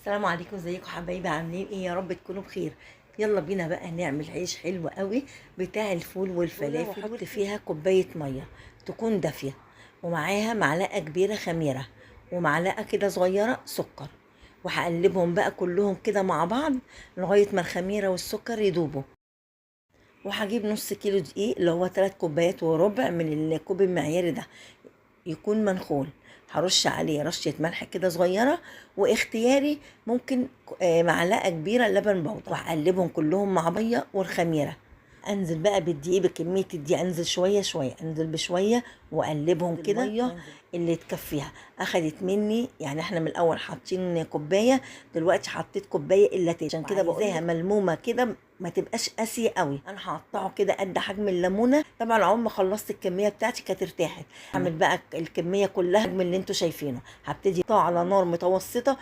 السلام عليكم، ازيكم حبايبي؟ عاملين ايه؟ يا رب تكونوا بخير. يلا بينا بقى نعمل عيش حلو قوي بتاع الفول والفلافل. واحط فيها كوباية مية تكون دافيه، ومعاها معلقه كبيرة خميره ومعلقة كده صغيرة سكر، وهقلبهم بقى كلهم كده مع بعض لغاية ما الخميره والسكر يدوبوا. وهجيب نص كيلو دقيق اللي هو 3 كوبايات وربع من الكوب المعياري ده، يكون منخول. هرش عليه رشة ملح كده صغيرة، واختياري ممكن معلقة كبيرة لبن بودرة، وهقلبهم كلهم مع بيضة والخميرة. انزل بقى بالدقيق، بكمية الدقيق انزل شوية شوية، انزل بشوية واقلبهم كده المية اللي تكفيها. اخدت مني يعني احنا من الاول حاطين كوباية، دلوقتي حطيت كوباية الا تلت، عشان كده بقولها ملمومة كده ما تبقاش قاسية قوي. انا هقطعه كده قد حجم الليمونة. طبعا عقبال ما خلصت الكمية بتاعتي كانت ارتاحت. هعمل بقى الكمية كلها حجم اللي انتوا شايفينه. هبتدي اقطعه على نار متوسطة.